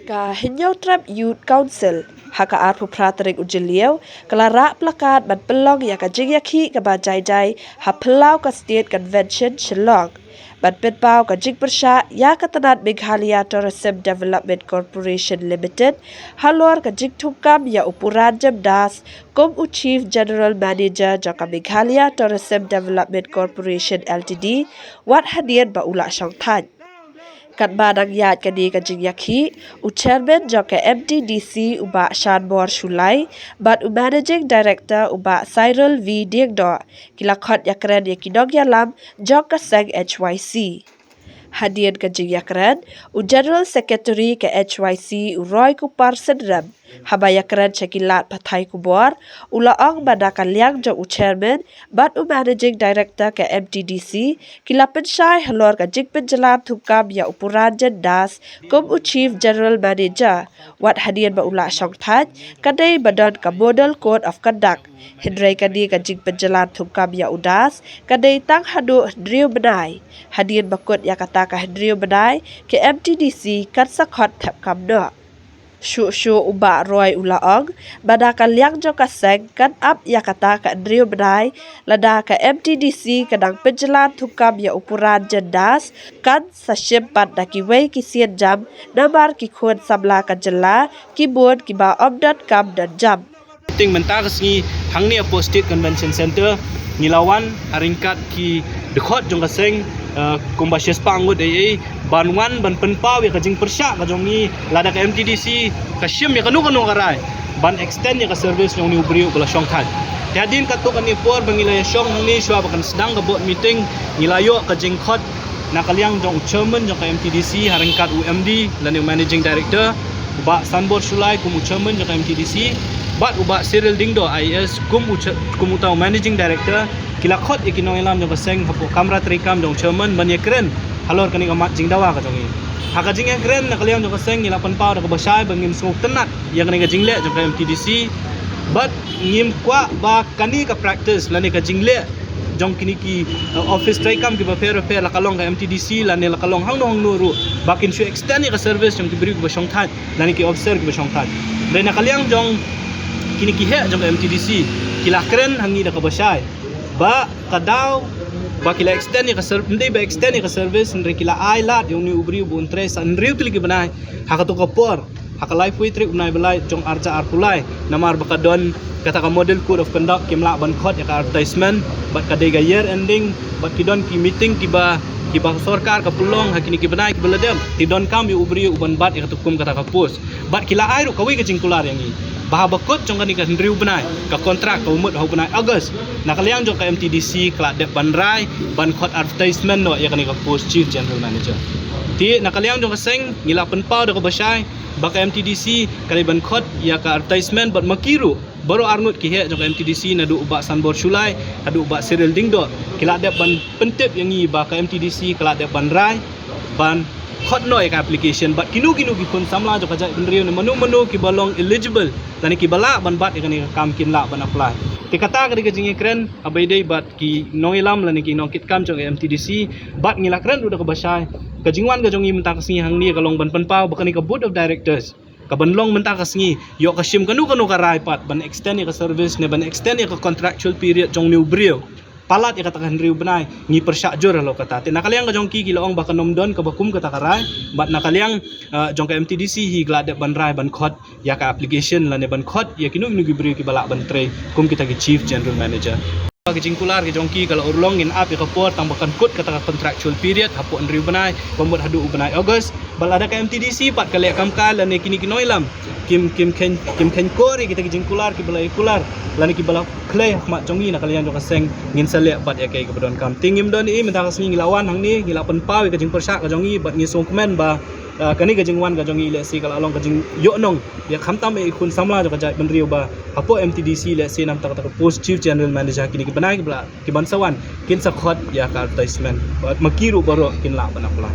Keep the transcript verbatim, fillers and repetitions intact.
Ka Hynñiewtrep Youth Council ha ka arphew phra tarik u Jylliew ka la rah placard ban pynlong ïa ka jingïakhih kaba jai jai ha phyllaw ka State Convention Shillong ban pynpaw ka jingpyrshah ïa ka tnat Meghalaya Tourism Development Corporation Limited halor ka jingthungkam ïa u Puranjan Das kum u Chief General Manager jong ka Meghalaya Tourism Development Corporation Limited wat hadien ba u la shong thait. Katba dang ïaid kane ka jingïakhih, u Chairman jong ka M T D C u Bah Shanbor Shullai bad u Managing Director u Bah Cyril V Diengdoh ki la khot ïakren ïa ki nongïalam jong ka seng H Y C. Hadien ka jingïakren, u General Secretary ka H Y C u Roy Kupar Synrem, haba ïakren sha ki lad pathai khubor, u la ong ba na ka liang jong u Chairman bad u Managing Director ka M T D C ki la pynshai halor ka jingpynjlan thungkam ïa u Puranjan Das kum u Chief General Manager wat hadien ba u la shong thait ka dei ba don ka Model Code of Conduct. Hynrei kane ka jingpynjlan thungkam ïa u Das ka dei tang haduh hynriew bnai. Hadien ba kut ïa kata ka hynriew bnai, ka M T D C kan sa khot thep kam noh. Shuh shuh u Bah Roy u la ong ba na ka liang jong ka seng kan ap ïa kata ka hynriew bnai, lada ka M T D C ka dang pynjlan thungkam ïa u Puranjan Das kan sa shim pat da kiwei ki sienjam namar ki khun samla ka jylla ki bun kiba ym don kam don jam. Meeting mynta ka sngi hangne hapoh State Convention Centre, ngi la wan ha ryngkat ki dkhot jong ka seng, eh, kumba shispah ngut ei ei, ban wan ban pynpaw ïa ka jingpyrshah ka jong ngi lada ka M T D C ka shim ïa kano kano ka rai ban extend ïa ka service jong une u briew ba la shong thait. Te hadien katto katne por ba ngi la ïa shong hangne shuwa ba kan sdang ka board meeting, ngi la ïoh ka jingkhot na ka liang jong u Chairman jong ka M T D C ha ryngkat u M D lane u Managing Director, u Bah Shanbor Shullai kum u Chairman jong ka M T D C bad u Bah Cyril Diengdoh I A S kum u cha-, kum uta u Managing Director, ki la khot ïa ki nongïalam jong ka seng hapoh kamra treikam jong u Chairman ban ïakren halor kane ka mat jingdawa ka jong ngi. Ha ka jingïakren na ka liang jong ka seng ngi la pynpaw da kaba shai ba ngim sngewtynnat ïa kane ka jingleh jong ka M T D C bad ngim kwah ba kane ka practice lane ka jingleh jong kine ki, eh, office treikam kiba pher bapher, la ka long ka M T D C lane la ka long hangno hangno ruh, ba kin shu extend ïa ka service jong ki briew kiba shong thait lane ki officer kiba shong thait. Dei na ka liang jong kine ki heh jong ka M T D C ki la kren ha ngi da kaba shai ba ka daw ba ki la extend ïa ka ser-, ym dei ba extend ïa ka service, hynrei ki la ai lad ïa une u briew ba un trei sa hynriew tylli ki bnai ha kato ka por, ha ka laiphew tarik u bnai ba lai jong ar hajar arphew lai, namar ba ka don kata ka Model Code of Conduct, kim lah ban khot ïa ka advertisement bad ka dei ka year ending bad ki don ki meeting kiba, kiba sorkar ka pynlong ha kine ki bnai kiba la dep, te donkam ïa u briew u ban bat ïa kata kum kata ka post. Bad ki la ai ruh kawei ka jingkular ïa ngi ba haba kut jong kane ka hynriew bnai, ka kontrak ka mut ha u bnai August, na ka liang jong ka M T D C ka la dep ban rai ban khot advertisement noh ïa kane ka post Chief General Manager. Te na ka liang jong ka seng ngi la pynpaw da kaba shai ba ka M T D C ka dei ban khot ïa ka advertisement bad ma ki ruh baroh arngut ki heh jong ka M T D C, naduh u Bah Shanbor Shullai haduh u Bah Cyril Diengdoh, ki la dep ban pyntip ïa ngi ba ka M T D C ka la dep ban rai ban khot noh ïa ka application bad kino kino ki khun samla jong ka jaitbynriew ne mano mano kiba long eligible lane kiba lah ban bat ïa kane ka kam kin lah ban apply. Te kata ka dei ka jingïakren haba ïadei bad ki nongïalam lane ki nongkitkam jong ka M T D C bad ngi la kren ruh da kaba shai. Ka jingwan ka jong ngi mynta ka sngi hangne ka long ban pynpaw ba kane ka Board of Directors ka ban long mynta ka sngi, ïoh ka shim kano kano ka rai pat ban extend ïa ka service ne ban extend ïa ka contractual period jong une u briew palat ïa kata ka hynriew bnai, ngi pyrshah jur halor kata. Te na ka liang ka jong ki ki la ong ba kan ym don kaba kum kata ka rai bad na ka liang, ah, jong ka M T D C hi ka la dep ban rai ban khot ïa ka application lane ban khot ïa kino kino ki briew kiba lah ban trei kum kita ki Chief General Manager. Ki jingkular ki jong ki ka la urlong ngin ap ïa ka por tang ba kan kut kata ka contractual period hapoh hynriew bnai, ba mut haduh u bnai August. Bad lada ka M T D C pat ka leh kam kai lane kine ki nongïalam kim, kim kheiñ, kim kheiñ kor ïa kita ki jingkular kiba la ïa kular lane kiba la khlei ha khmat jong ngi, na ka liang jong ka seng ngin sa leh pat ïa kaei kaba donkam. Te ngim don ei ei, mynta ka sngi ngi la wan hangne, ngi la pynpaw ïa ka jingpyrshah ka jong ngi bad ngi sngewkmen ba, ah, kane ka jingwan ka jong ngi lehse ka la long ka jingïohnong ïa khamtam ïa i khun samla jong ka jaitbynriew ba hapoh M T D C lehse namar kata ka post Chief General Manager kine ki bnai kiba la, ki ban sa wan kin sa khot ïa ka advertisement bad ma ki ruh baroh kin lah ban apply.